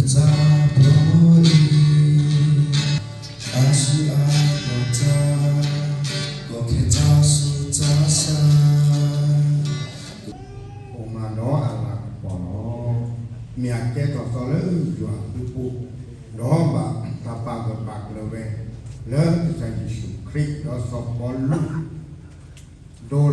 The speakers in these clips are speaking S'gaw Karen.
တၢ်ဘျီအံၤ အါစုအါဂီၤတၢ် ကီခဲတၢ်ဆူးတၢ်ဆါ အိၣ်မးဒီးအလၤကပီၤလီၤ. မ့ၢ်အကဲထီၣ်သီလၢယွၤအဘျုးအဖှိၣ် ဒီးဘၣ်တၢ်ပာ်ဂၢၢ်ပာ်ကျၢၤဝဲ လၢကစၢ်ယ့ၣ်ၡူးခရံာ် ဒီးစီၤပီလူး ဒိလီၤခရံာ် လၢ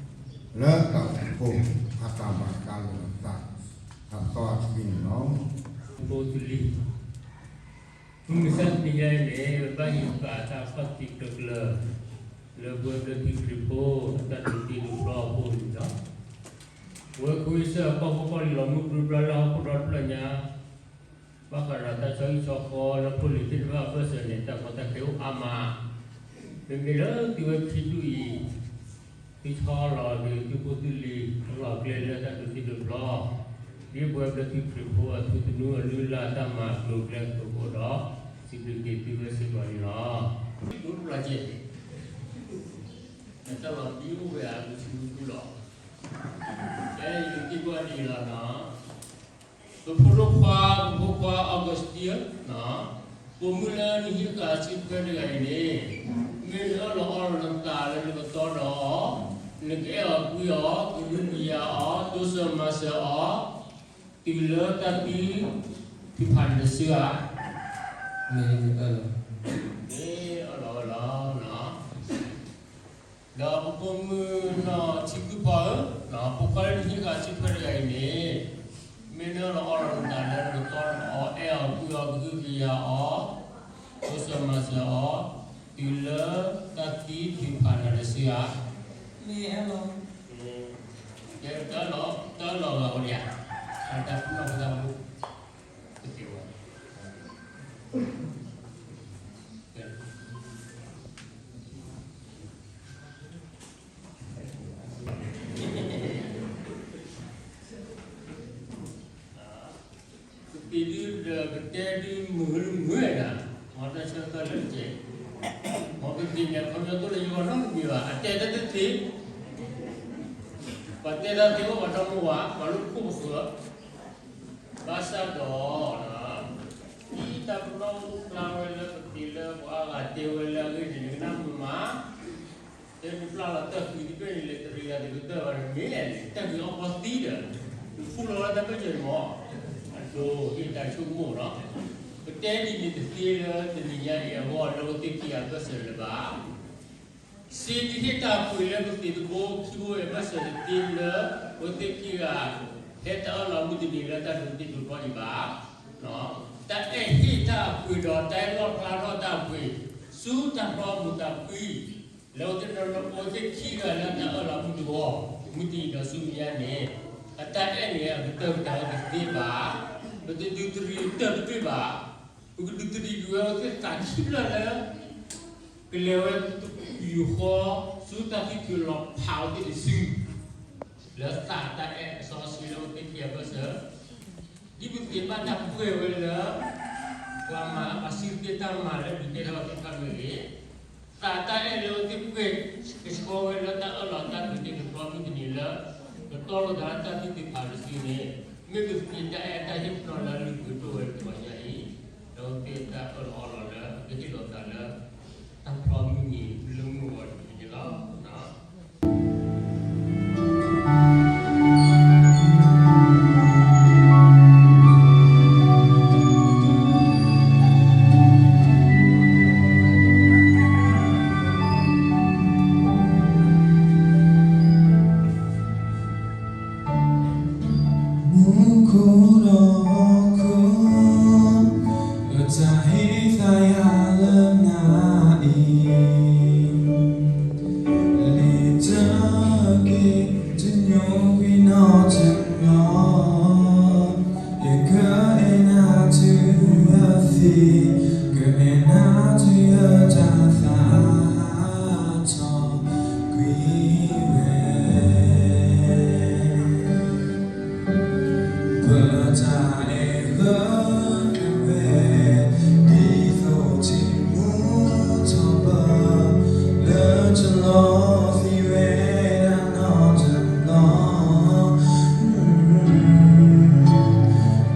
တၢ်အိၣ်ဖှိၣ်အတၢ်ဘၣ်ဃးလိာ်အသး အသီအချံန့ၣ်လီၤ. ဖိသလံ မုၢ်မဆါတနံၤညါအံၤန့ၣ် ပဘၣ်ဟ့ၣ်ပာ်တၢ်ခီၣ်ထံးကျၢၤကျၢၤ လၢပဝဲဘျၢထံခရံာ်ဖိ အတၢ်ဒိးတ့ဒိးဖျီအဃိန့ၣ်လီၤ. ပဝဲခဝ့ၡၢၣ်ကီၢ်ဖိကီၢ်လံၤလီၤ မုၢ်ပြံပြါလၢဟီၣ်ခိၣ်ဒီတဖျၢၣ်ညါ ဘၣ်ဃးဒီးတၢ်ဆီဟံၣ်ဆီဃီလၢဖိလံၤသ့ၣ်တဖၣ်အဘၢၣ်စၢၤန့ၣ် တၢ်ကီတၢ်ခဲအိၣ်အါမး, မ့မ့ၢ်လၢသုဝဲခံဒူၣ်အံၤ သုဆီလီၤဒီးသုဖိသုလံၤ အလီၢ်အကျဲလၢတၢ်ဒိးတ့ဒိးဖျီ, ဒ်ပဝဲဘျၢထံခရံာ်ဖိအထူသနူအလုၢ်အလၢ်တၢ်မၤကျိၤကျဲအသိးအဃိဒီး စံးဘျုးက့ၤသုဝဲစ့ၢ်ကီးန့ၣ်လီၤ. ဒိတဘျီကဲး နတၢ်လီၤဘံအိၣ်ဝဲအဂုာ်ဆူၣ်လီၤ. ကဲယကသံကွၢ်ဒံးလီၤနီၤ. ပဖိဒိၣ်ခွါ ပဖိခွါ Augustine နီၤ, ပိာ်မုၣ်လၢနဟံးဃာ်စုထွဲတဂၤအံၤန့ၣ်, မ့ၢ်နအၢၣ်လီၤအီလီၤနသးလၢနကတီဒီးအီၤ, နကအဲၣ်အီၤကွံအီၤ, ကဟုကယာ်အီၤ, တိစၢၤမၤစၢၤအီၤ, တုၤလၢတၢ်သံဖံးဖးနတစုဧါ. မ့ၢ်အၢၣ်လီၤ, မ့ၢ်အၢၣ်လီၤအီလီၤနီၤ. ဒီးပဖိမုၣ်နီၢ်ထံကုၢ်ဖီဧၢ, ပိာ်ခွါလၢနဟံးဃာ်စုထွဲတဂၤအံၤန့ၣ်, မ့ၢ်နအၢၣ်လီၤအီလီၤနသးလၢနကတီဒီးအီၤ, အဲၣ်အီၤကွံအီၤ, ကဟုကယာ်အီၤ, တိစၢၤမၤစၢၤအီၤ, တုၤလၢတၢ်သံဖံးဖးနၤတစုဧါ. မ့ၢ်အၢၣ်လီၤ, တၢ်အၢၣ်လီၤဂၤဝဲဒၣ်, တၢ်ပနီၣ်ပသးမူ ကသ့ဝဲ ကသ့ဒုဒီးကတဲဒုမုာ်မုာ်ဒၣ်, မ်တၢ်ဆၢကတီၢ်လၢကဲး, မ်ကသ့ၣ်ညါခီပညီသိလၢယဂီၢ်နီတမံၤဘၣ်, အတဲတၢ်တသ့, ပှၤတဲတၢ်သ့အိၣ်ပှၤတၢ်မိၢ်ဝၤ ပှၤလၢခိၣ်ပဃၢၤ ဘၣ်ဆၣ်ဒီး ဒ်တၢ်ပနီၣ်အိၣ်ဖျါဝဲလၢပသ့လၢပှၤအါဂၤတဲဝဲလၢအဂ့ၢ်န့ၣ် နကနၢ်မုာ်မး, တဲနပျၢ်လီၤတၢ်ဃံတဘ့ၣ်န့ၣ်လဲၤတရံးလီၤတကတၢၢ်ဘၣ်န့ၣ်မ့ၢ်လဲၣ်န့ၣ် တၢ်ဂ့ၤအီၣ်ပီသံဒီး နဖူလီၤလၢတၢ်ဘၢၣ်စၢၤန့ၣ်မး, အဒိဟ့ၣ်တၢ်ဆိကမိၣ်လီၤ. ပတဲဒ်န့ၣ်တသ့လၢတနံၤညါအံၤအဂီၢ် လၢအဝဲသ့ၣ်ခံဂၤအဘၢၣ်စၢၤလၢၤဘၣ် စ့ဒုးဟ့ၣ်တၢ်ပှ့ၤလၢပသ့ၣ်တဘိခံဘိအံၤ ဘၢၣ်စၢၤတသ့လၢ အဝဲသ့ၣ်ခံဂၤ ဟဲတၢ်အၢၣ်လီၤမုၢ်တနံၤလၢတၢ်ဒိးတ့ဒိးဖျီအံၤဘၣ်. တၢ်အဲၣ်ဟ့ၣ်တၢ်အပှ့ၤဒီးတၢ်အဲၣ်လီၣ်ဖျါထီၣ်တၢ်အပှ့ၤ ဆူတၢ်ဖျီမုၢ်တၢ်ဖှံ လၢအဝဲသ့ၣ် အဝဲသ့ၣ်ခံဂၤလၢတၢ်အၢၣ်လီၤမုၢ်တဂီၤ မုၢ်တနံၤဒီးဆူမဲာ်ညါန့ၣ် အတၢ်အဲၣ်န့ၣ် အကတၢၢ်ကတၢၢ်ဝဲတသ့ဘၣ်. ပတဒုးတရံးတၢ်တဘ့ၣ်ဘၣ်. ပကဒုးတရံးက့ၤဝဲအဝဲသ့ၣ်သးခံဖျၢၣ်လၢ ကလဲၤဝဲတပူၤဃီ ဆူတၢ်သံထုးလီၤဖးအဝဲသ့ၣ်တစု လၢသးတၢ်အဲၣ်အစီဆှံလၢအဝဲသ့ၣ်ခံဂၤအဘၢၣ်စၢၤ ဒ်ပသ့ၣ်ဘၣ်တၢ်ပှဲၤဝဲလၢ ပှၤမၤပှၤစံးသ့ၣ်တၢ်မၤလၢဒုးကဲထီၣ်သ့ၣ်တဖၣ်မ့ၢ်ဂ့ၤ, သးတၢ်အဲၣ်လၢအဝဲသ့ၣ်ပှဲၤ ကဆှီဝဲလၢတၢ်အၢၣ်လီၤတၢ်ဒုးတ့ဒုးဖျီမုၢ်တနံၤလၢ ကတီလိာ်သးလၢတၢ်သံထုးဖးတစုန့ၣ် မ့ၢ်ပသ့ၣ်တၢ်အဲၣ်တၢ်ဟ့ၣ်ပနီၣ်လၢအလုၢ်အပှ့ၤဒိၣ်ဝဲတဂီၤညါအံၤ, ဒီးအဝဲသ့ၣ်တၢ်အၢၣ်လီၤအီလီၤလၢအကဟ့ၣ်လီၤသးလၢ တၢ်ဖျီမုၢ်နံၤလၢမုၢ်ဂီၤတနံၤန့ၣ်လီၤ. မူခိၣ်ဒီးဟီၣ်ခိၣ် အတၢ်ဟ့ၣ်သးယၤလၢနၤအံၤ လံာ်တၢ်က့ၤတညိကွံာ်နီတဘျီ, ယကအဲၣ်နၤတုၤအသ့, ကအဲၣ်နၤတုၤအတၢ်သးထီၣ်ကွံာ်ဝဲ. ပတၢ်အဲၣ်ဂၢၢ်ကျၢၤဝဲ, ဒ်သိးထံမူထီၣ်ဘၢ, လၢတလီၤသံဝဲဒၣ်နီတဘျီ,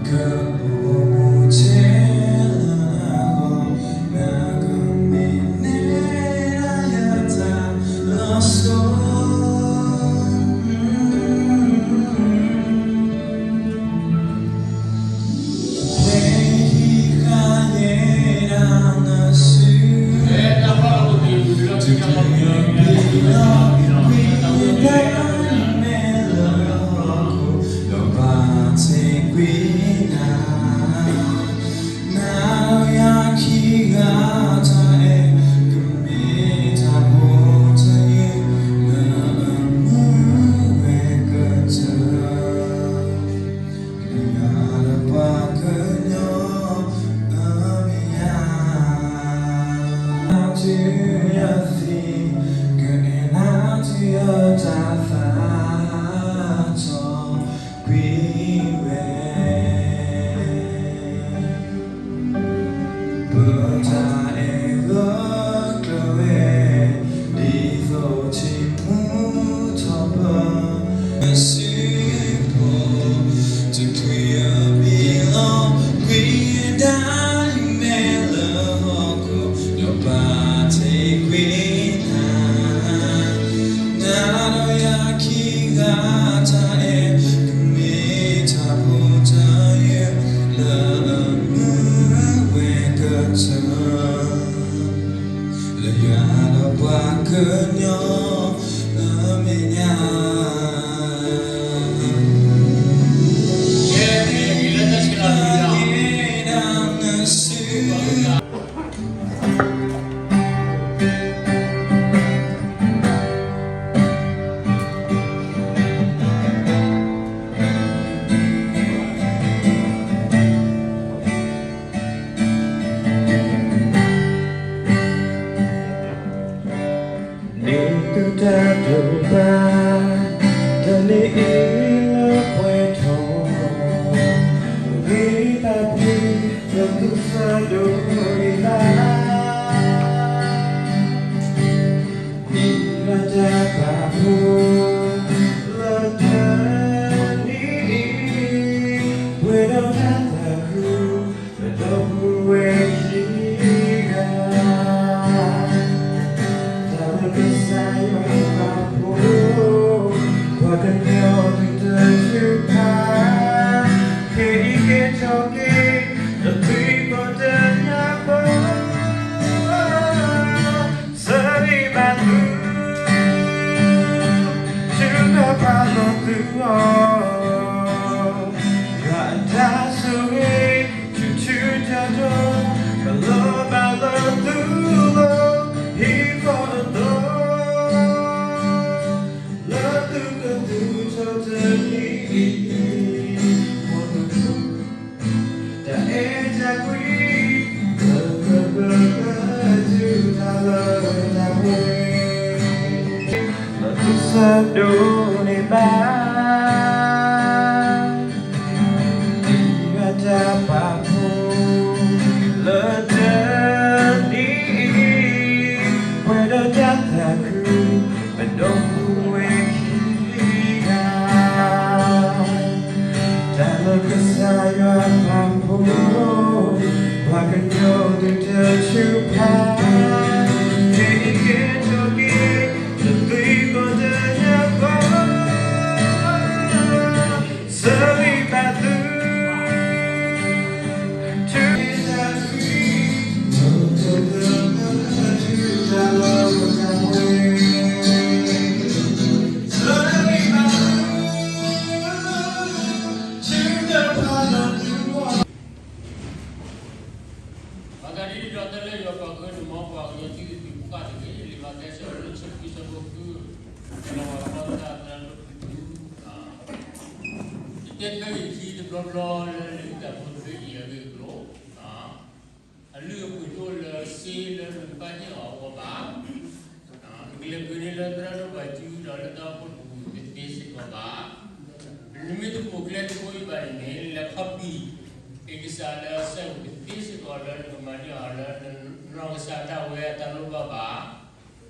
က နၤ, နၤဒီးယၤခံဂၤတၢ်အဲၣ် ကမ့ၢ်တၢ်ဖိတၢ်ယုၢ် လၢအမူဝဲကတၢၢ် လၢယၤဒီးပှၤကညီအမဲာ်ညါ နၤတုၤယသံ ကအဲၣ်နၤတုၤယတၢ်သးထီၣ် ကွံာ်ဝဲ ပတၢ်အဲၣ်ဂၢၢ်ကျၢၤဝဲ ဒ်သိးထံမူထီၣ်ပၢၢ် စုဖိ တချုးအမံၤလီၤ ကွံာ်ဝဲဒၣ်လၢဟီၣ်ခိၣ် ဒီးပာ်တ့ၢ်ကွံာ်နၤ နၤဒီးယၤခံဂၤတၢ်အဲၣ် ကမ့ၢ်တၢ်ဖိတၢ်ယုၢ် လၢအမူဝဲကတၢၢ် လၢယၤဒီးပှၤကညီအမဲာ်ညါ ကဲ ကဲ ကဲ ကဲ ကဲ ဒ်သုတၢ်တိာ်ပာ် တၢ်န့ၣ်အံၤလၢပှဲၤထီၣ် ဂ့ၤဘၣ်ပှၤ လၢသုစၢ်ဒိးန့ၢ်ဘၣ် ဒ်ယွၤတၢ်ပာ်ဖှိၣ် လၢတနံၤအံၤ ပှဲၤဒီးတၢ်သးခု ပဒီပုၢ်ဝဲၢ်ခံဂၤ တၢ်လၢကစၢ်ယွၤပာ်ဖှိၣ် ပှၤကညီဒုၣ်ဒါထုကဖၣ် ခဲအံၤကဲထီၣ်က့ၤ တၢ်သွံၣ်ကီၢ်တၢ်ညါပၢၢ် ဆၢဂ့ၤဘၣ်သု ထုကဖၣ်လီၤသုအီၤ ယွၤအတၢ်ဆိၣ်ဂ့ၤ ဆူၣ်ဆူၣ်တီၤတီၤ ကလီၤဘၣ်လၢသုလီၢ် ဟံၣ်ဃီအသီ လၢသုကသူၣ်ထီၣ်တနံၤအံၤ မ်သု တၢ်အဲၣ်တၢ်ကွံ လၢကပၢၤကတုၤတၢ်လၢတၢ်ပှဲၤ လၢသုစၢ်ဒိးန့ၢ်ဘၣ် ဒ်ယွၤတၢ်ပာ်ဖှိၣ် လၢတနံၤအံၤ ပှဲၤဒီးတၢ်သးခု ပဒီပုၢ်ဝဲၢ်ခံဂၤ တၢ်လၢကစၢ်ယွၤပာ်ဖှိၣ် ပှၤကညီဒုၣ်ဒါထုကဖၣ် ခဲအံၤကဲထီၣ်က့ၤ တၢ်သွံၣ်ကီၢ်တၢ်ညါပၢၢ် ဆၢဂ့ၤဘၣ်သု ထုကဖၣ် တၢ်လၢတၢ်ပှဲၤ ဆၢဂ့ၤဘၣ်သု ထုကဖၣ်လီၤသုအီၤ ဘၣ်သးဒ်န့ၣ်ဒီး တၢ်လၢယွၤပာ်ဃုာ်န့ၣ် မ်ပှၤကညီသုသ့ၣ်သုပှၢ်တဂ့ၤ လံာ်မးသဲ အဆၢဒိၣ်လွံၢ် အဆၢဖိခံဆံဃု ကလီၤဝဲသီသတး သရၣ်ဒိၣ်ဖု ယတဲဖဲအံၤခံတဘျီဘျီလၢလံာ်တၢ်ဖိတဘ့ၣ်အံၤအဂ့ၢ်အကျိၤ အလုၢ်အပှ့ၤတအိၣ်လၢစ့လၢနကဘၣ်ဟ့ၣ်အီၤအဂီၢ်ဘၣ်. နကလဲၤပှ့ၤန့ၢ်လၢသရၣ်ဒိၣ်ပှၤစုဒီးလၢတၢ်အိၣ်ဖှိၣ်တပူၤတသ့စ့ၢ်ကီးဘၣ်. နမ့ၢ်တပိာ်ကျဲတဘိအံၤဘၣ်န့ၣ်န့ၣ် လဲၤခီပံာ် အ့ကစးလၢအဆဲးအိၣ်တသ့စ့ၢ်ကီးလၢနကမၤန့ၢ်အီၤလၢ နီၢ်ကစၢ်ဒၣ်ဝဲအတၢ်လိၣ်ဘၣ်ဘၣ်.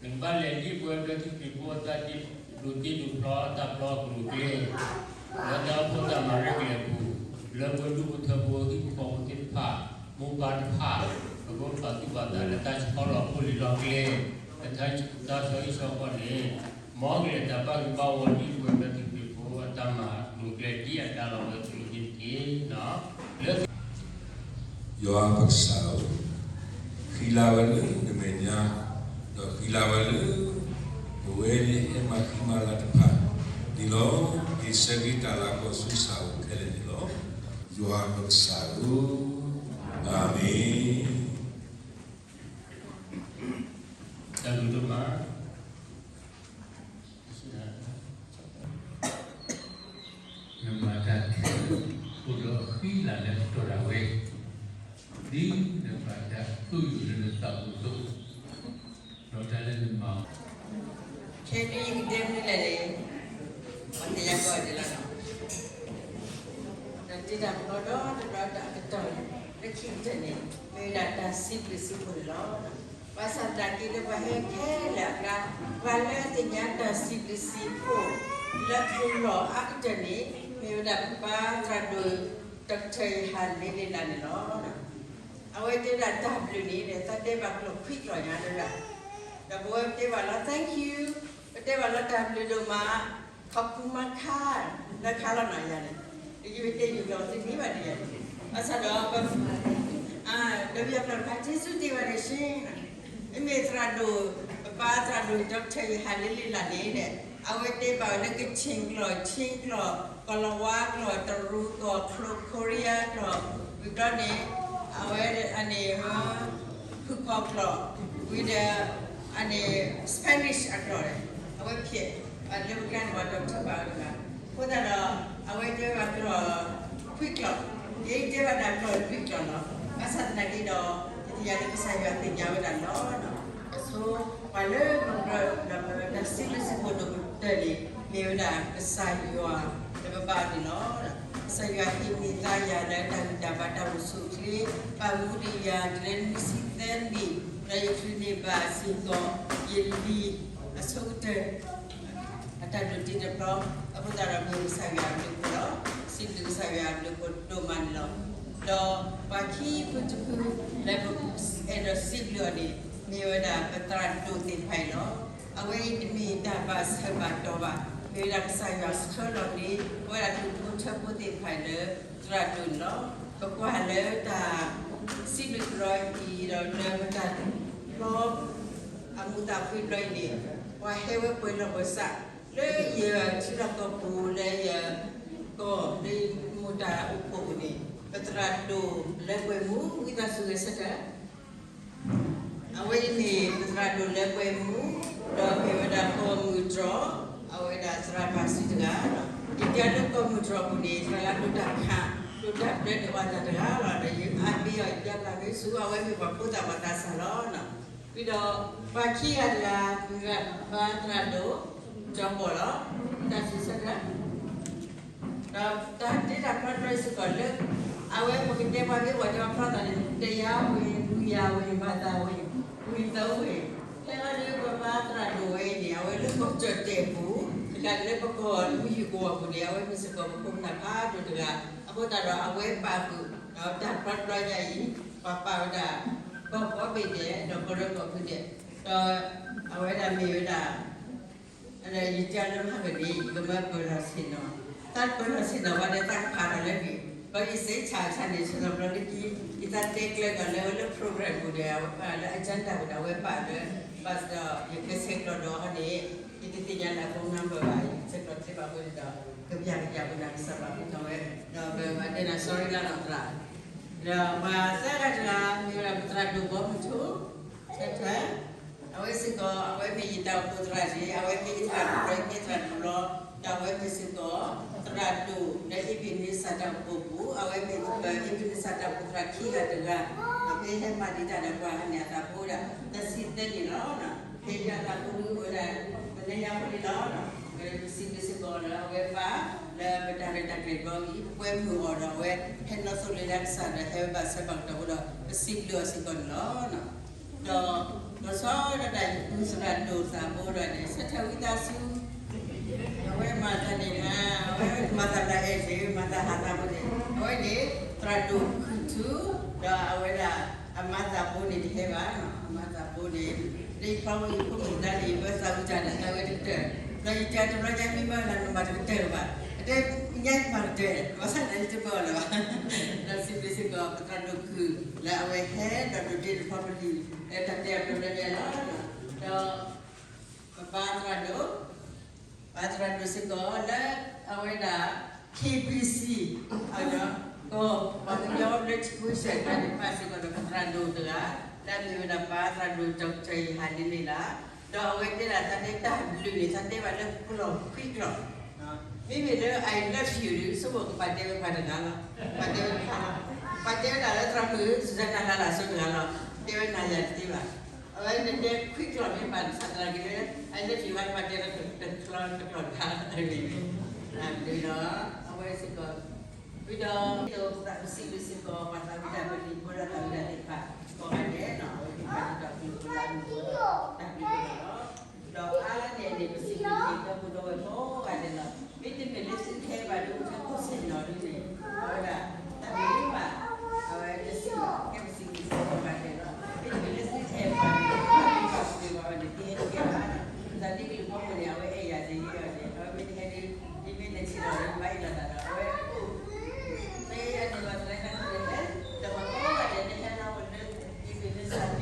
နကဘၣ်လဲၤဒ်ပဝဲဘျၢထံခရံာ်ဖိအတၢ်ဒိးတ့ဒိးဖျီအတၢ်ပျီအကျိၤအကျဲ လၢတၢ်အိၣ်ဖှိၣ်တၢ်မၤရဲၣ်ကျဲၤအပူၤ လၢပဒူၣ်ဖိထၢဖိဟံၣ်ဖိဃီဖိသ့ၣ်တဖၣ် မိၢ်ပၢ်တဖၣ် ပကဘၣ်ပာ်သူၣ်ပာ်သးလၢတၢ်ဆီလီၤဖိလံၤလီၤကျဲ လၢတၢ်ဆီဟံၣ်ဆီဃီန့ၣ် မ်ကလဲၤတၢ်ဘၣ်ဂ့ၤဘၣ်ဝါဒ်ပဝဲဘျၢထံခရံာ်ဖိအတၢ်မၤအကျိၤအကျဲဒ်အတၢ်လီၤဝဲအသိးန့ၣ်တက့ၢ်. လၢ ယွၤပကစၢ်ဧၢ, ဃံလၤဝဲလၢနမဲာ်ညါ, ဒီးဃံလၤဝဲလၢ ပဝဲန့ၣ်ဟဲမၤဃံမၤလၤတဖၣ်န့ၣ်လီၤ. ယဆၢဂ့ၤတၢ်လၤကပီၤဆူကစၢ်အအိၣ်ခဲလၢာ်န့ၣ်လီၤ. ယွၤပကစၢ်ဧၢ, အၤမ့ၣ်. တၢ်ဘျုးဒိၣ်မး, နမၤတၢ်ခဲလၢာ် အိၣ်ဒီးအဃံအလၤလၢကတီၢ်ဒၣ်ဝဲ, ဒ်နဘၣ်တၢ်ဃုာ်ယုာ်လၢနသးပူၤအသိး, ဒီးတၢ်လၢနမၤအီၤ, ခဲဒုးယကတဲမနုၤလဲၣ်န့ၣ်, ပှၤသ့ၣ်ညါကီးဒ်လဲၣ်လီၤ. ဒီးတ့တၢ်ဖျီဒီတဘျီဒီးအကတီၢ်န့ၣ် လၢခံကတၢၢ်န့ၣ် မ့ၢ်ဝဲဒၣ်တၢ်စံးဘျုးစံးဖှိၣ်န့ၣ်လီၤ. ဘၣ်ဆၣ်သနာ်က့ဒီး ပှၤဟဲခဲလၢာ်အကျါ, ပှၤလၢအသ့ၣ်ညါတၢ်စံးဘျုးစံးဖှိၣ် လၢပလီၢ်အါကတၢၢ်န့ၣ် မ့ၢ်ဝဲဒၣ်ပပၢ်သရၣ်ဒိၣ် ဒီကထၢၣ်ယဟၣ်လ့လ့ၣ်လးန့ၣ်လီၤ. အဝဲတဲဒၣ်တၢ်ဘျုးန့ၣ် သးတဲဘၣ်ကျိာ်ခွံကျိာ်ညါတဂၤ, ဒီးပဝဲပတဲဘၣ်လီၤ thank you, ပတဲဘၣ်လီၤတၢ်ဘျုးဒိၣ်မး, ခီဖူမၤခါ, လၢခါလီၤနီၤယၤန့ၣ်, ယမ့ၢ်တဲယုာ်ကျိာ်သ့န့ၢ်ဘၣ်ဒ်ယၤန့ၣ်, ဘၣ်ဆၣ်ဒီး ဒီးပယီၤကျိာ်တခါ ကျေးဇူးတင်ပါတယ်ရှင်, မ့မ့ၢ်သရၣ်ဒိၣ်, ပပၢ်သရၣ်ဒိၣ် ဒီကထၢၣ်ယဟၣ်လ့လ့ၣ်လးန့ၣ်ဒီး အဝဲတဲဘၣ်ဝဲလၢကခ့ၣ်ကျိာ်, ခ့ၣ်ကျိာ်, ကီၢ်လီၤဝါကျိာ်, တရူးကျိာ်, ခိရံယါကျိာ်, ဝံၤဘျီန့ၣ် အဝဲအန့ၣ် ဖုၣ်ခီၣ်ကျိာ်, ဝံၤဒီး အန့ၣ် Spanish အကျိာ်န့ၣ် အဝဲဖျဲး, လၢပကျါန့ၣ် ပှၤဒီးထၢဘၣ်ဝဲတဂၤ, အဃိသတးဒီး အဝဲတဲဘၣ်ကျိာ် ခွံကျိာ်, ယတဲဘၣ်တၢ်ကျိာ်လွံၢ်ကျိာ်လီၤ. ဘၣ်ဆၣ်သနာ်က့ဒီး ယသ့ၣ်ညါလၢကစၢ်ယွၤသ့ၣ်ညါဝဲဒၣ်လီၤ. အဆိ ပှၤလၢပကရၢဒီး တၢ်စံးဘျုးစံးဖှိၣ်ဒိၣ်ကတၢၢ်န့ၣ် မ့ၢ်ဝဲဒၣ်ကစၢ်ယွၤလၢပဘါအီၤန့ၣ်လီၤ. ကစၢ်ယွၤဟ့ၣ်န့ၢ်သးယၤလၢတၢ်ဂံၢ်တၢ်ဘါတၢ်အိၣ်ဆူၣ်အိၣ်ချ့, ပာ်မူဒံးယၤတုၤလၢနွံဆံသၢနံၣ်, ဒီးယချုးန့ၢ်ဘၣ်စ့ၢ်ကီး ယလံၤအဆိကတၢၢ် အတၢ်ဒိးတ့တဖျီ, အဃိသတးဒီးမ့ၢ်ကစၢ်ယွၤအဘျုးအဖှိၣ်လီၤ. စံးဘျုးကစၢ်ယွၤအဘျုးအဖှိၣ်ဒိၣ်မးန့ၣ်လီၤ. ဒီးပှၤခံဖုတဖုလၢပအဲၣ်ဒိးစံးဘျုးအီၤန့ၣ် မ့ၢ်ဝဲဒၣ်ပသရၣ်ဒိၣ်သ့ၣ်တဖၣ်အံၤလီၤ. အဝဲအံၤတမ့ၢ်တၢ်ဘၣ်ဆၢဘၣ်တီၤဘၣ်, မ့ၢ်ဝဲဒၣ်ကစၢ်ယွၤဆှၢလီၤန့ၢ် ပဝဲဒၣ်ဒူဖိထၢဖိသ့ၣ်တဖၣ်လၢသရၣ်ဒိၣ်န့ၣ်လီၤ. ပကွၢ်လၢတၢ်စံးဘျုးတဘျီအံၤ ဒီးလၢပတၢ်ဖျီ အမူးသးဖှံတဘျီအံၤန့ၣ်, ပှၤဟဲဝဲပှဲၤလီၢ်ပှဲၤဆး, လၢယထံလီၢ်ကီၢ်ပူၤ လၢယ ကီၢ်လၢမူးတၢ်အိၣ်ဖှိၣ်ပူၤန့ၣ်, ပသရၣ်ဒိၣ်လၢပှဲၤမူ ဝံသးစူၤဂဲၤဆၢထၢၣ် အဝဲအံၤန့ၣ် ပသရၣ်ဒိၣ်လၢပှဲၤမူ, ဒီးမ့ၢ်ဝဲဒၣ်ကီၢ်မုၢ်တြီၢ်, အဝဲဒၣ်သရၣ်ပၢ်စုတဂၤ, ယတဲလၢကီၢ်မုၢ်တြီၢ်ပူၤန့ၣ် သရၣ်လၢဒိၣ်တၢ်ခး, ဒိၣ်တၢ်ဘျၢန့ၣ် အီၣ်သးတဂၤလီၤ. ဒီးယအါဘ့အီၤ ယတဲဘၣ်မ့ၢ်ဆူ အဝဲမ့ၢ်ပှၤဖိသၣ်ပှၤသးစၢ်လီၤ. ဝံၤဒီး ပှၤခံဂၤတဂၤ မ့ၢ်ဝဲဒၣ်ပၢ်သရၣ်ဒိၣ် ကၠီဘီၣ်လီၤ. တၢ်စံးဆၢတၢ် ဒီးတၢ်တ့တၢ်ဖျီတဖျီအံၤစ့ၢ်ကီးလၢ အဝဲပကတဲပှၤမ့ၢ်ပှၤတဲပှၤဖျီသးန့ၣ် တယါဝ့ၢ်, နွံယါဝ့ၢ်, မၤသးဝ့ၢ်, ဝ့ၢ်သၢဝ့ၢ်, ဖဲလီၤဒုးပပၢ်သရၣ်ဒိၣ်ဝဲအံၤန့ၣ် အဝဲလၢကီၢ်ကၠီၣ်တဲာ်ပူၤ, တဂၤလၢပကီၢ်မုၢ်ဟံၣ်ကဝီၤပူၤန့ၣ် အဝဲမ့ၢ်စ့ၢ်ကီးပခိၣ်ပနၢ်ဖးဒိၣ်တဂၤ, အဃိသတးဒီးအဝဲပာ်ဃုာ် ဒီးတၢ်ဖျီတဖျီညါအံၤ ပှၤပာ်ဝဲဒၣ် ကီၢ်ကိးဘ့ၣ်ဒဲး ဒီးကီၢ်ရၢကီၢ်ဖုဒဲး, ဒီးအဝဲဒၣ်မ့ၢ်ဝဲဒၣ် ယတဲလၢမၤကဒံ ယကမၢပၢၤလီၢ်ဆ့ၣ်နီၤ, တၢ်ပၢၤလီၢ်ဆ့ၣ်နီၤဝဲဒီးတၢ်ကဖးလီၤလၢဂ့ၤ, ဘၣ်ယစ့းဆၣ်ဆၣ်န့ၣ် ဆ့ၣ်နီၤဘျီလၢခံ, ယတၢ်တဲကျၢၤကီးလၢဝဲလၢ program ပူၤဒီး လၢ agenda ပူၤဒီး အဝဲပာ်လၢ ဘၣ်ဆၣ်ဒီး ယကဆဲးကျိးဒီးအီၤန့ၣ် ယတသ့ၣ်ညါလၢအ phone number ဘၣ်, ယကဆဲးကျိးတသ့ဘၣ်အဃိန့ၣ်ဒီး ကပျၢ်ကပျၢ်ပနၢ်ကစၢ်ဘၣ်ပူၤထီၣ်ဝဲ, ဒီးပဘၣ်တဲနၤ sorry လၢနီၢ်သရၣ်, ဒီးပှၤသၢဂၤတဂၤ မ့ၢ်ဝဲဒၣ်ပသရၣ်ဒိၣ်ဘီမုၢ်ထူ ဆၢထၢၣ်, အဝဲစ့ၢ်ကီး အဝဲမ့ၢ်ယတၢ်အိၣ်ဖှိၣ်သရၣ်တဂၤ, အဝဲမ့ၢ်ယသရၣ်ဒိၣ်တဂၤ, ယသရၣ်ဒိၣ်လီၤ, ဒီးအဝဲမ့ၢ်စ့ၢ်ကီး သရၣ်ဒိၣ်လၢ Ebenezer တၢ်အိၣ်ဖှိၣ်ပူၤ, အဝဲမ့ၢ် Ebenezer တၢ်အိၣ်ဖှိၣ်သရၣ်ခံဂၤတဂၤ, ဒီးဖဲဟဲမၤဒံးတၢ်ဒီးပှၤန့ၣ် အသးဖိဒၣ် တဆံသၢနံၣ်လီၤ. ဖဲယသးဖိဒုးအိၣ်ဝဲဒၣ် ပလဲၤညါဖိလံလီၤ, ပစံးဘျုးစ့ၢ်ကီးလၢအဝဲပၢ် လၢပတၢ်ရဲၣ်တၢ်ကျဲၤတဘျီအံၤ ပကွဲမုာ်အီၤဒီးအဝဲ ဟဲနီၣ်သိလၢဒၣ်ကစၢ်ဒီး ဟဲဘၣ်ဆၢဘၣ်ကတီၢ်အဃိဒီး ပစံးဘျုးအီၤစ့ၢ်ကီးန့ၣ်လီၤ. ဒီး လီၤဆီဒၣ်တၢ်ယပုၢ်သရၣ်ဒိၣ်သးဘိဒီးန့ၣ် ဆၢထၢၣ်ဝံသးစူၤ, အဝဲမၤသးန့ၣ်ဧါ, အဝဲမၤသးလၢအဲၣ်န့ၣ် မၤသးဟးသးဖိန့ၣ်, အဝဲန့ၣ် သရၣ်ဒိၣ်ခုၣ်ထူ, ဒီးအဝဲဒၣ် အမၤသးဘိန့ၣ်တဟဲဘၣ်, အမၤသးဘိန့ၣ် လၢယဖျီဝဲယဖိမုၣ်သးန့ၣ် ယဘၣ်သးဝံၣ်တၢ်ဒီးသးဝဲတကတၢၢ်, ဒီးယတဲတဘျီညါမ့ၢ်ဘၣ်နၤနမၤတကတၢၢ်လၢၤဘၣ်, အတဲညါယမၤကတၢၢ် ဘၣ်ဆၣ်သနာ်ယတဘၣ်အီၤလၢၤဘၣ်, ဒီးစံးဘျုးစ့ၢ်ကီး ပသရၣ်ဒိၣ်ခုၣ် လၢအဝဲဟဲဒီးဒိးတ့တဖျီပလံၤ လၢတၢ်တဲအပျဲၢ်လၢညါလီၤ, ဒီး ပပၢ်သရၣ်ဒိၣ်, ပၢ်သရၣ်ဒိၣ်စ့ၢ်ကီးလၢအဝဲဒၣ် K B C အဒီး ကီၢ်ပှၤကညီလၢထံဖိကီၢ်ဖိတဖၣ်စ့ၢ်ကီးဒီး ပသရၣ်ဒိၣ်တဂၤ လၢအမ့ၢ်ဝဲဒၣ်ပၢ်သရၣ်ဒိၣ် ဒီကထၢၣ်ယဟၣ်လ့လ့ၣ်လၢ်, ဒီးအဝဲတဲဒၣ်သးန့ၣ် တၢ်ဘျုးန့ၣ် သးတဲဘၣ်လၢကျိာ်ခွံကျိာ်, မ့မ့ၢ်လၢ I love you ဒီး ဆိကမိၣ်ကပာ်တဲဝဲပှၤတဂၤလီၤ, ပာ်တဲဝဲပှၤတဂၤလီၤ, ပာ်တဲဝဲဒၣ်လၢသရၣ်မုၣ် စူၤစဲနၤ လၢလၢ်စိၤတဂၤလီၤ, တဲဝဲနၤယၤတသ့ဘၣ်. အဝဲနတဲခွံကျိာ်မ့ၢ်ဘၣ် နဆၣ်သနာ်က့လၢ I love you ဘၣ် ပာ်တဲလၢတကျိာ်တကျိာ်တခါလီၤ, တၢ်ဘျုးလီၤ, အဝဲစ့ၢ်ကီး ဝံၤဒီး ဒ်သိးပစံးဘျုးစ့ၢ်ကီး ပှၤသးဝံၣ်တၢ်ဖိလံၤဖိဒီးသးဝံၣ်တၢ်သ့ၣ်တဖၣ် ကိးဂၤဒဲးနီၤ, အဝဲသ့ၣ်တဖၣ်ဒ်သိးအကလုာ်ကလုာ်လၢအမ့ၢ်ဝဲဒၣ်တၢ်ဘျုးတၢ်လီၤ. ဒီးအါန့ၢ်န့ၣ် ပစံးဘျုးက့ၤဒီပုၢ်ဒီဝဲၢ်ကိးဂၤဒဲးလီၤ. မ့တမ့ၢ်လၢသုဟဲဘၣ်ဒ်အိၣ်ထဲခိၣ်ဆ့ၣ်နီၤဒ်န့ၣ် အဝဲဒၣ်တၢ်ဘျုးဘၣ်, အဝဲတစံးဘၣ် ကဲပစံးဘျုးစ့ၢ်ကီးပှၤဂၤဒဲးလီၤ. မ့တမ့ၢ်လၢသုအဲၣ်ပှၤန့ၣ် ပှၤက့ၤပှၤဝဲန့ၣ် သုဟဲတကဲဘၣ်. ပသးဒ်ကလုာ်ဖီခိၣ်န့ၣ် အဝဲအဲၣ်ယၤဒ်ယဲအီၤန့ၣ် အဝဲမ့ၢ်တဟဲဒ် ဒ်မ့ၢ်လဲၤထံၣ်လီၤလၢဘၣ်အ့ၣ်လိာ်သးဒီး အဝဲ မ့ၢ်ယၤန့ၣ် ပှၤသရၣ်န့ၣ်ဟဲ ဒီးပှၤကိးဂၤဒဲး တဟဲလၢဝဲလၢ ဒ်မ့ၢ်လၢစၢ်မ့ၢ်ဂ့ၤ, ဒီး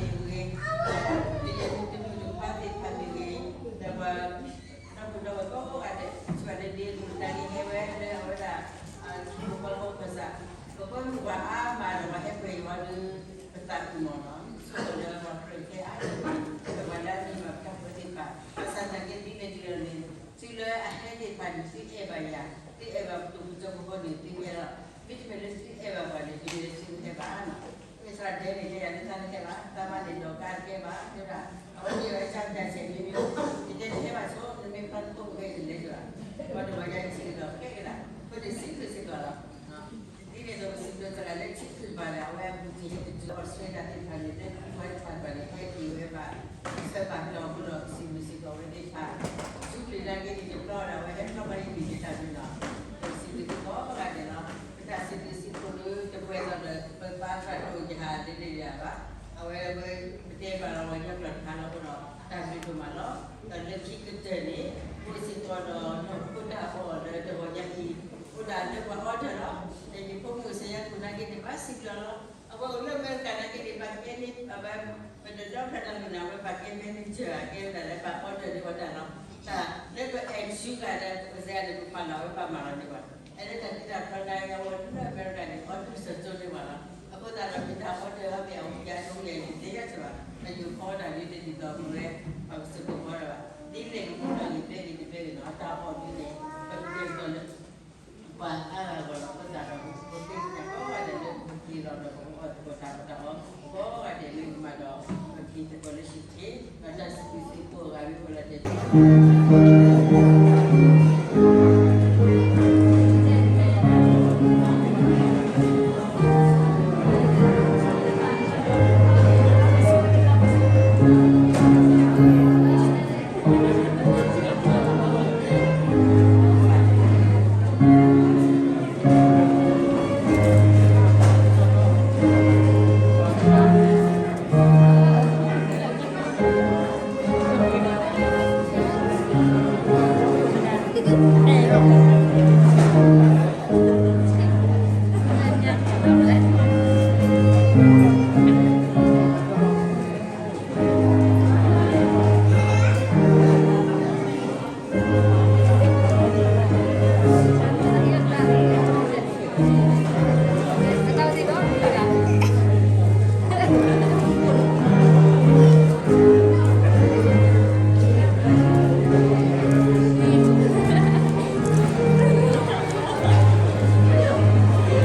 ပယီၤမုၣ်တမုၣ်တခွါသ့ၣ်တဖၣ်မ့ၢ်ဂ့ၤ, ဒီးပှၤ ဒီပုၢ်ဒီဝဲၢ်ကိးဂၤဒဲး ဆိၣ်ဂ့ၤန့ၢ်ဒ်မုၢ်တၢ်ဂ့ၤဟဲဝဲလၢအဝဲဒၣ် ထံဖိကီၢ်ဖိကစၢ်, ပကိးမုၢ်ပှၤအါမးဒီးပှၤဟဲပှဲၤယွၤလၢပသးပူၤမးနီၤ, ဆိၣ်ဂ့ၤလၢပှၤကြၢးကဲအါန့ၢ် ဒီးပှၤလၢအမ့ၢ်ဘၣ်ပတၢ်ဖိသ့ၣ်တဖၣ်, ဘၣ်ဆၣ်သနာ်က့ဒ်လဲၣ်ဒ်လဲၣ်န့ၣ် တုၤလၢအဟဲသ့ၣ်တဖၣ်န့ၣ် သုအဲၣ်ဘၣ်ယၤ, သုအဲၣ်ဘၣ်ပဒိၣ်ပကၠိဖိန့ၣ် သုဟဲလီၤ. မ့တမ့ၢ်လၢသုအဲၣ်ဘၣ်ပှၤန့ၣ် တမ့ၢ်လၢသုဟဲဘၣ်နီၤ. မ့ၢ်သရၣ်ဒဲန့ၣ် တဲယၤလၢသးတဟဲဘၣ်, သးမါန့ၣ်ဒီးကါတကဲဘၣ်, တဲဒၣ် အဝဲန့ၣ်ဝဲကၢ်ကၢ်ဆဲးမ့မ့ၢ်, ယတဲတဟဲဘၣ်ဆိ နမ့ၢ်ဖျါနခိၣ်ပဃဲအံၤန့ၣ်လဲၤယွၤ, ဒီးတဝၤယၤထံၣ်ဒီးဃဲကဒါ, အဃိန့ၣ်စံးဘျုးစ့ၢ်ကီးလီၤ. ဒ်န့ၣ်အသိးပစံးဘျုးသရၣ်လၢထံသုးဘၣ်ဒီး အဝဲအဘူးက့ၤဟဲတတုၤ Australia သ့ၣ်တဖၣ်န့ၣ် လၢပှၤတဖၣ်တဖၣ်န့ၣ် ဟဲက့ၤဝဲဘၣ် ဆၢဘၣ်လီၤအဃိဒီး ပစံးဘျုးစ့ၢ်ကီးဝဲသ့ၣ်တဖၣ်, ဆူပျံၤနာ်က့န့ၣ် ယပျီဒီး အဝဲဟဲဖျီဘၣ်ယမံၤယတၢ်မံၤလီၤ. ပစံးဘျုးစ့ၢ်ကီးကိးဂၤဒဲးလီၤ. ပတၢ်စံးဘျုးစံးဖှိၣ်လၢတပှဲၤဒီးလၢ ပပၢ်သရၣ်ဒိၣ်ယဟၣ်လ့လ့ၣ်ယၤဘၣ်, အဝဲဝဲ ပတဲဘၣ်လီၤဝဲညီကျိာ်တခါလီၤအဃိဒီး တၢ်ဘျုးဒိၣ်မးလီၤ. ဒီးလၢခံကတၢၢ်န့ၣ် အိၣ်စ့ၢ်ကီးဒီးနီၢ်ခိတၢ်အီၣ်လၢတဂီၤညါအံၤ အိၣ်ဒၣ်လၢပှၤ order လီၤ. ဒီးယဖိမုၣ်စဲးယါကူၣ်နာ်က့န့ၣ် ဘၣ်စံးဘျုးလီၤ. အဝဲအိၣ်လၢအမဲရကၤနာ်က့န့ၣ် ဘၣ်ကဲန့ၣ် အဝဲ ပတဒီဖျၢၣ်တၢ်မုၢ်နၤ အဝဲဘၣ်ကဲ manager အကဲဝဲဒၣ်လၢဘၣ် order န့ၢ်ဝဲတၢ်လီၤ. တၢ်လၢပ execute ဂၤဒီး ပစဲးန့ၣ် ပမၤလီၤဝဲဘၣ်မၤလီၤန့ၢ်ဝဲ အဲၣ်လၢတၢ်သံတၢ်ဖျီနာ်က့ အဝဲလၢအမဲရကၤန့ၣ် order စၢၤကၠိန့ၢ်ဝဲလီၤ. အဃိသတးဒီး မ့ၢ်တၢ် order အမ့ၢ်အဝဲယၤဒိယဲၢ်န့ၣ် တဲယၤတဘၣ် အယိၤဖီတၢ်ဂ့ၤတဒ်သိးမုၢ်ဝဲ ပှၤကစၢၢ်ကီးဖီတၢ်ဘၣ် ဒ်လဲၣ်ကမူၣ်တၢ်ဂ့ၤ ဘဲဂ့ၤတဘဲဂ့ၤနီၤ တၢ်အီၣ်ဒ်န့ၣ် ပကတဲာ်ကတီၤလၢ ပှၤအါဂၤဂီၢ်လီၤ အဃိသတးဒီး ပကတဲာ်ကတီၤကိးဂၤဒဲးလၢ ပက့ၤလီၤဒီး ပကအီၣ်သကိး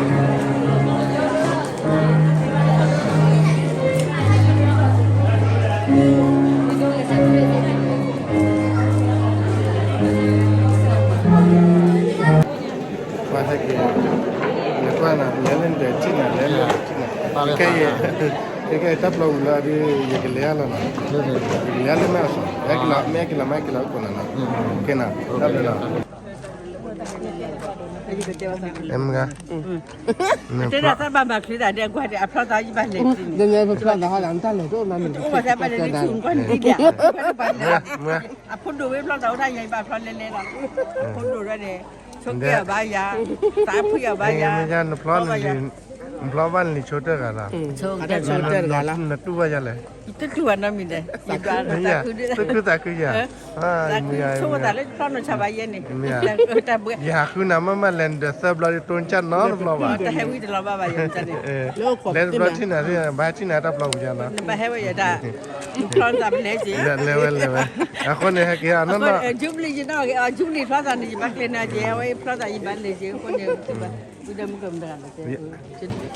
တၢ်အီၣ်တၢ်အီ ကိးဂၤဒဲးလၢကမၤဒီး ပက့ၤသကိးလၢဟံၣ်ထံး ဒီးတၢ်စံးဘျုးစံးဖှိၣ်အဂၤမ့ၢ်အိၣ်လီၤတဲာ် ပှၤဟဲက့ၤ လဲၤကွၢ်နၤ လဲၤလၢနဒီးထံၣ်နၤ လဲၤနၤထံၣ်နၤ ခဲအံၤ ခဲအံၤတၢ်ပျီပူၤလၢအဒုး ယကလဲၤအါလီၤနီၤ ယကလဲၤအါလၢမဲၢ်အီၣ်စီၤ မ့ၢ်ကလီၤ မ့ၢ်ကလီၤ မ့ၢ်ကလီၤ ကိးနၤနီၤ ကဲနၤ တၢ်ဘျုးလီၤ မ့ၢ်မုၢ်ဂၤ တဲဒၣ်တၢ်ဘၣ်မၤချ့ဒၣ်ဒဲး ကွၢ်ဒဲး အဖျီသးယဘၣ်လဲၤတံၢ်န့ၣ် တအိၣ်ဘၣ်တၢ်ဘၣ်လဲၤတံၢ် ကွၢ်န့ၣ်ဒဲး အဖိဒိၣ်ဝဲဖျီသးဝဲဒၣ် ယဘၣ်ဖျီလဲၤလဲၤလီၤ အဖိဒိၣ်ဒဲးန့ၣ် ဆိးက့အီၤဘၣ်ယၤ သးဖှံအီၤဘၣ်ယၤ နဖျီ နဖျီဘၣ်နလံၤဆိတၢ်ဂၤလီၤ နတူၢ်ဘၣ်ယၤလဲၣ် ယတတူၢ်ဘၣ်နီတမံၤဒီး ယဘၣ်သးခုဒ် သးခုသးခုယၤ သးခုဆိကမိၣ်သးလၢဖျီနီၢ်ဆါဘၣ်ယဲန့ၣ် တၢ်ဘှဲ ယဟးဃုနၤမ့မ့ၢ်လဲၤနုာ်ဒီးသၢဘျီ ယတိကၢ်နီတဘျီဘၣ် တၢ်ဟဲဝံတလီၤဘၣ်ဘၣ်ယၤန့ၣ် လဲၤတဘျီထံၣ်နၤ ဘၣ်ဟဲထံၣ်နၤတၢ်ပျီပူၤယၤနီၤ နဘၣ်ဟဲဝဲယၤတၢ် နဖျီသးပလဲၤက့ၤ လဲၤဝဲလဲၤဝဲ အဃိန့ၣ် ဟဲက့ၤအနီၢ်နီၢ် Jubilee ယနီၢ်က့ၤ Jubilee ဖျီသးန့ၣ် ယဘၣ်ကျဲၤနၤက့ၤ အဝဲဖျီသးယဘၣ်လဲၤက့ၤ အဃိန့ၣ် ဝံၤဒီးမုၢ်ကမတဂၤလဲၤက့ၤ Jubilee